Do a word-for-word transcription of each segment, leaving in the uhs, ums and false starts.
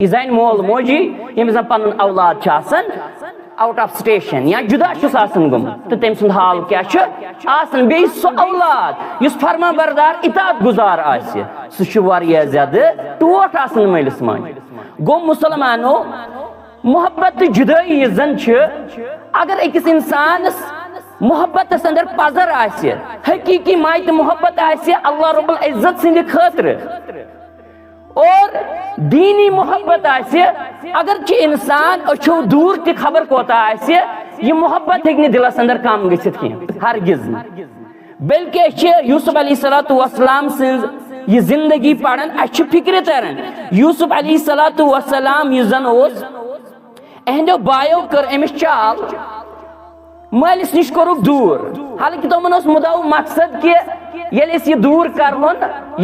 یہِ زَنہِ مول موجی، ییٚمِس زَن پَنُن اولاد چھُ آسان آؤٹ آف سٹیشن یا جُدا چھُس آسان گوٚمُت، تہٕ تٔمۍ سُنٛد حال کیٛاہ چھُ آسان؟ بیٚیہِ سُہ اولاد یُس فرما بردار، اطاعت گُزار آسہِ، سُہ چھُ واریاہ زیادٕ ٹوٹھ آسان مٲلِس ماجہِ۔ گوٚو مُسلمانو، محبت تہٕ جُدٲیی یُس زَن چھِ، اگر أکِس اِنسانَس محبتَس اندر پَزر آسہِ، حقیٖقی ماے تہٕ محبت آسہِ اللہ رب العزت سٕنٛدِ خٲطرٕ، اور دیٖنی محبت آسہِ، اگرچہِ انسان أچھو دوٗر تہِ خبر کوتاہ آسہِ، یہِ محبت ہیٚکہِ نہٕ دِلس اندر کم گٔژھِتھ کینٛہہ، ہرگز نہٕ۔ بلکہِ أسۍ چھِ یوسف علیہ الصلوۃ والسلام سٕنٛز یہِ زندگی پران، اسہِ چھِ فکرِ تران، یوسف علیہ الصلوۃ والسلام یُس زن اوس، اہندیو بایو کٔر أمِس چال مٲلِس نِش کوٚرُکھ دوٗر۔ حالانکہِ تِمن اوس مُدعا مقصد کہِ ییٚلہِ أسۍ یہِ دوٗر کرہون،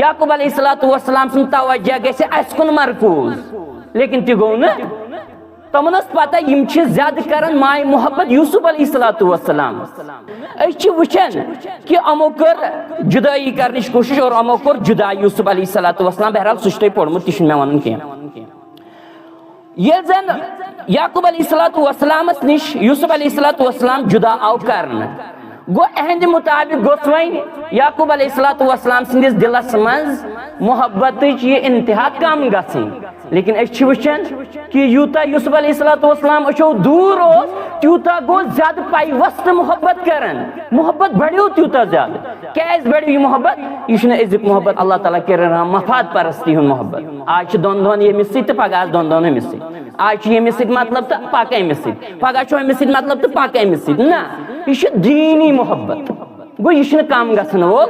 یعقوب علیہ الصلوۃ والسلام سُنٛد توجہ گژھِ اَسہِ کُن مرکوٗز، لیکن تہِ گوٚو نہٕ۔ تِمن ٲس پتہ یِم چھِ زیادٕ کران ماے محبت یوسف علیہ الصلوۃ والسلام۔ أسۍ چھِ وٕچھان کہِ یِمو کٔر جُدٲیی کرنٕچ کوٗشِش اور یِمو کوٚر جُدا یوسف علیہ الصلوۃ والسلام۔ بہرحال سُہ چھُ تۄہہِ پوٚرمُت، تہِ چھُنہٕ مےٚ وَنُن کینٛہہ۔ ییٚلہِ زن یعقوب علیہ الصلوۃ والسلامس نِش یوسف علیہ الصلوۃ والسلام جُدا آو کرنہٕ، گوٚو اہندِ مُطابِق گوٚژھ وۄنۍ یعقوب علیہ الصلوۃ والسلام سٕنٛدِس دِلس منٛز محبتٕچ یہِ انتہا کم گژھٕنۍ۔ لیکن أسۍ چھِ وٕچھان کہِ یوٗتاہ یوسف علیہ الصلوۃ والسلام أچھو دوٗر اوس، تیوٗتاہ گوٚو زیادٕ پیوستہٕ محبت کران، محبت بڑیو تیوٗتاہ زیادٕ۔ کیازِ بڑیو یہِ محبت؟ یہِ چھُنہٕ أزیُک محبت، اللہ تعالیٰ کٔرِنۍ رحم، مفاد پرستی ہُنٛد محبت۔ آز چھِ دۄن دۄہن ییٚمِس سۭتۍ تہٕ پگاہ آسہِ دۄن دۄہن أمِس سۭتۍ۔ آز چھُ ییٚمِس سۭتۍ مطلب تہٕ پکہِ أمِس سۭتۍ، پگاہ چھُ أمِس سۭتۍ مطلب تہٕ پکہِ أمِس سۭتۍ۔ نہ، یہِ چھُ دیٖنی محبت۔ گوٚو، یہِ چھُنہٕ کم گژھن وول،